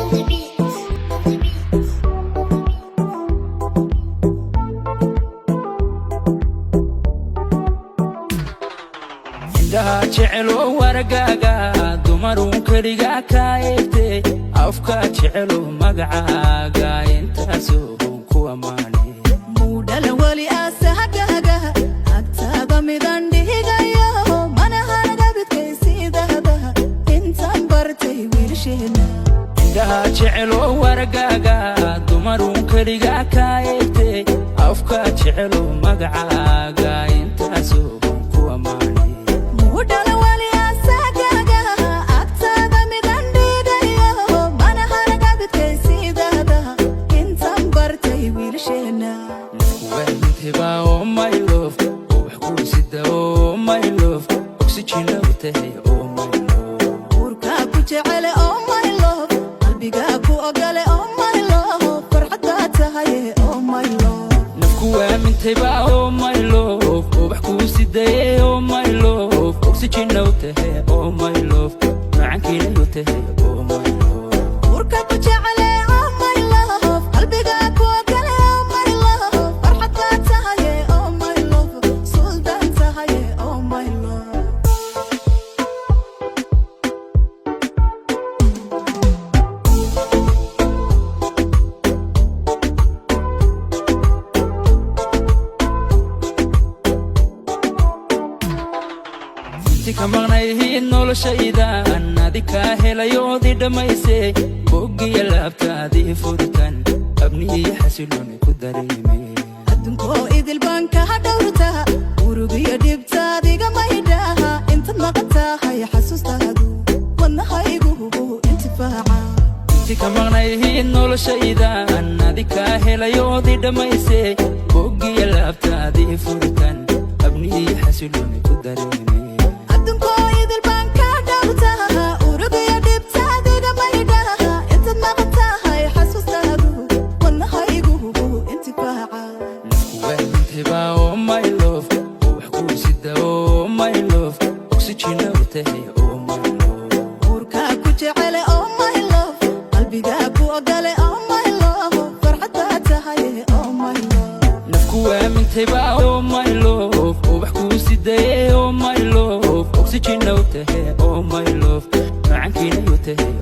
On the beat. On the beat. Indhaha jecelo wargaaga, dumarun keliga kaa eegte. Afka jecelo magacaaga, intaasoo ku ammaane. Muudhala weli aasahagaagaha, agtaada midan dhigayo, mana haragabidkaysiidahdaha intaan bartay wiilasheena. Indhaha jecelo wargaaga, dumarun keliga kaa eegte. Afka jecelo magacaaga, intaasoo ku ammaane. Muudhala weli aasahagaagaha, agtaada midan dhigayo, mana haragabidkaysiidahdaha intaan bartay wiilasheena. Wahintibaa, oh my love, ubax kuu sida, oh my love, oxygen u tahay, oh my love. Uurkaa ku jecele, oh my love, qalbigaa ku ogole, oh my love, farxad baa tahaye, oh my love. Nafku waamintayba, oh my love, ubax kuu sidaye, oh my love, oxygen u tahay, oh my love, macankiina u tahay, oh my love. Uurka ku jecele, oh my love, qalbigaa ku ogole, oh my love, farxad baa tahaye, oh my love, suldaan tahaye, oh my love. Inti ka maqnayhiid noloshaydan, adi kaa helayoodii dhammaysay, boggiya laabtaadii furtan, abniyo xasilooni ku dareemay. Adduunkoo idil baan kaha dhowrtaa, murugiyo dhibtaadiga maydhaha. Intaad maqan tahay xasuustaadu wadnahaygu hubu intifaaca. Inti ka maqnayhiid noloshaydan, adi kaa helayoodii dhammaysay, boggiya laabtaadii furtan, abniyo xasilooni ku dareemay. Adduunkoo idil baan ka dhowrtaa, urugiyo dhibtaadiga maydhaha. Intaad maqan tahay xasuustaadu wadnahaygu hubu intifaaca. Wahintibaa, oh my love, ubax kuu sida, oh my love, oxygen u tahay, oh my love. Uurkaa ku jecele, oh my love, qalbigaa ku ogole, oh my love, farxad baa tahaye, oh my love. Nafku waamintayba, oh my love, ubax kuu sidaye, oh my love, oxygen u tahay, oh my love, macankiina u tahay.